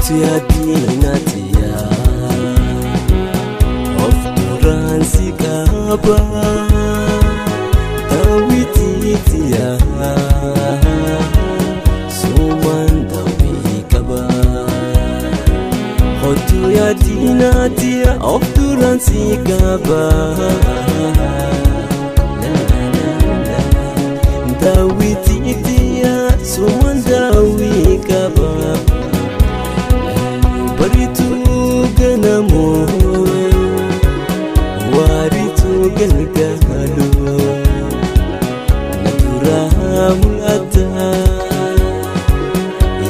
Yaadinaatiya of duraan si qaba daawwitiitiya sumaan daawwii qaba. Otu yaadinaatiya of duraan si qaba daawwitiitiya sumaan daawwii qaba. Baritu ganamo waritu galgalo natura mul'ata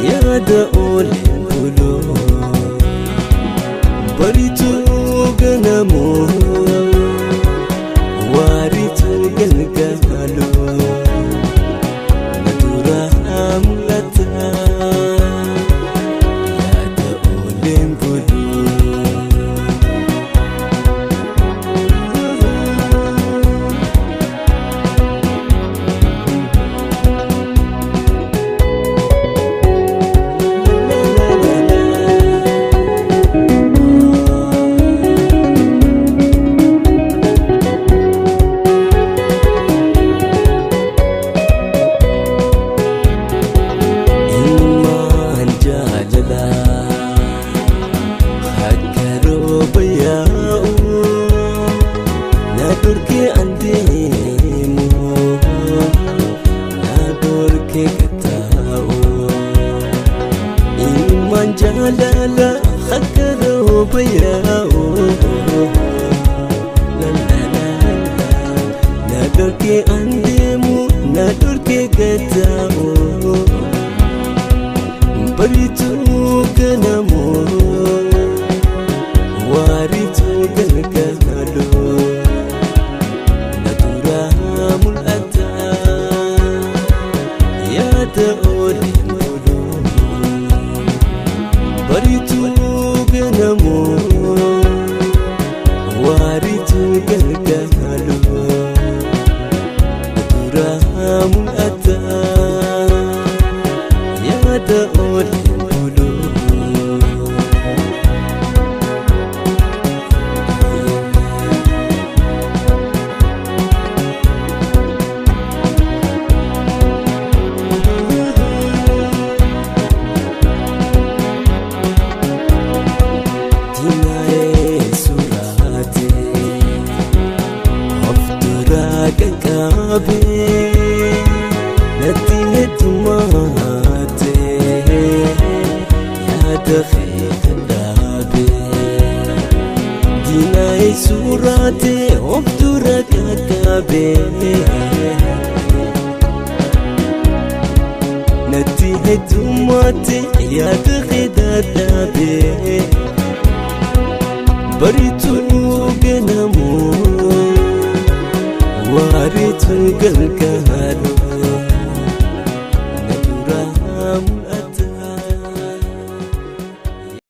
yaada ooleen bulu. Baritu ganamo waritu galgalo natura mul'ata. Jalala khakaro bayao la la la na dorke andemu na dorke gatao baritu ganamo waritu galgalo natura mul'ata yaada ooleen. Baritu ganamo waritu galgalo natura mul'ata yaada ooleen bulu. Natti heddumaate yaada kee dhaabe diinaa suuraate of dura qaqqabe. Natti heddumaate yaada kee dhaabe baritu ganamu waritu galgalo natura mul'ata.